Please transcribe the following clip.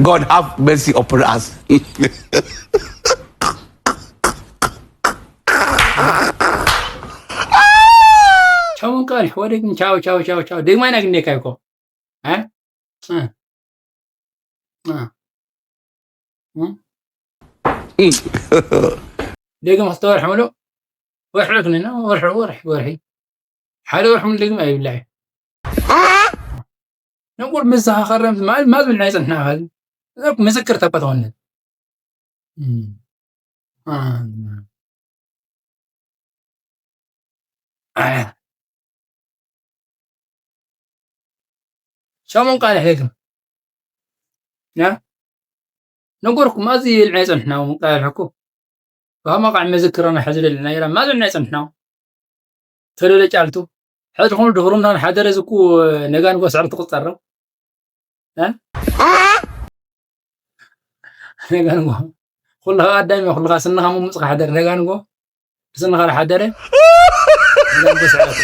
God have mercy upon us. ቻው እንቃል ወደግም ቻው ቻው ቻው ቻው ደግማ ኢና ግኔካ ይኮ እ? እ? እ? እ? ደግም ክልተ ወርሒ ምሉእ ወርሒ ክልና ወርሒ ወርሒ ወርሒ ሓደ ወርሒ ምሉእ ደግም ኣይብላዕ ነቁር ምዝኻኸረም ማለት ማዝብል ናይ ጽንሕና ኻል መዘክር ተባ ተኾነት ሸሞን ቃልሕ ደግም ያ ነገርኩም ኣዚ ይልዕና ይጸንሕና ቃልሕኩ ብሃማ ቃዕ መዘክረና ሕዚ ለለና ይራ ማዝብል ናይ ጸንሕና ተለለ ጫልቱ ሕዚ ኹኑ ድኽሩምናን ሓደረ ዝኩ ነጋን ጎስዕር ትቁጸረው ነጋንጎ ኩልኻ ኣዳሚ ኩልኻ ስንኻ ምሙፅኻ ሓደር ነጋንጎ ስንኻ ሓደረ ነጋንጎ ስዕረት